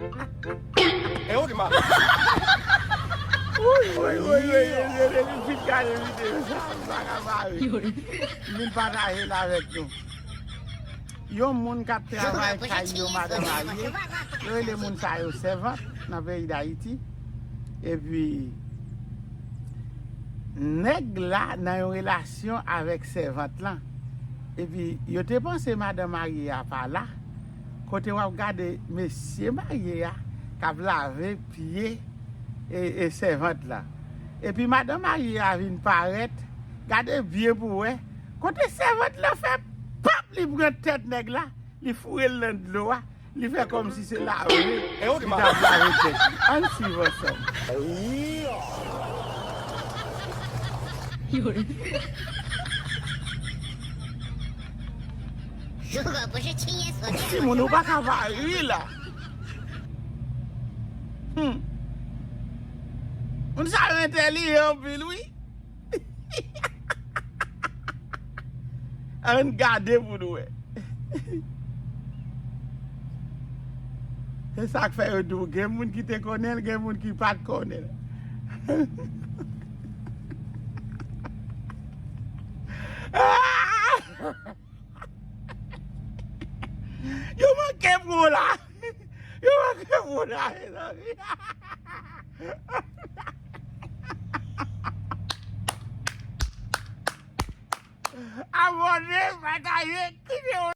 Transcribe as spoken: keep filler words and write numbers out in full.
E ou ki mal. Woy, woy, woy, woy, woy, woy, woy, vin gade videyo sa, m pa ka pa ri. M vin pataje l avèk nou. Yon moun k ap travay kay yon madan marye, yo rele moun sa yo sèvant nan peyi Dayiti. Epi, nèg la nan yon relasyon avèk sèvant lan. Epi, yo te panse madan marye a pa la. Kote w ap gade mesye marye a k ap lave pye e, e sèvant la. Epi madan marye a vin parèt, gade byen pou wè. Kote sèvant la fè pap, li pran tèt nèg la, li foure l nan dlo a, li fè kòmsi se lave li t ap lave tèt li. Ann swiv ansanm. Timoun, ou pa ka pa ri la. Hmm. Moun sa yo entèlijan anpil, wi. Ann gade pou nou wè. Se sa k fè yo di w, gen moun ki te konnen l, gen moun ki pa t konnen l. Yo manke pran w la. Yo manke pran w la, mezanmi. Abòne, pataje, kite yon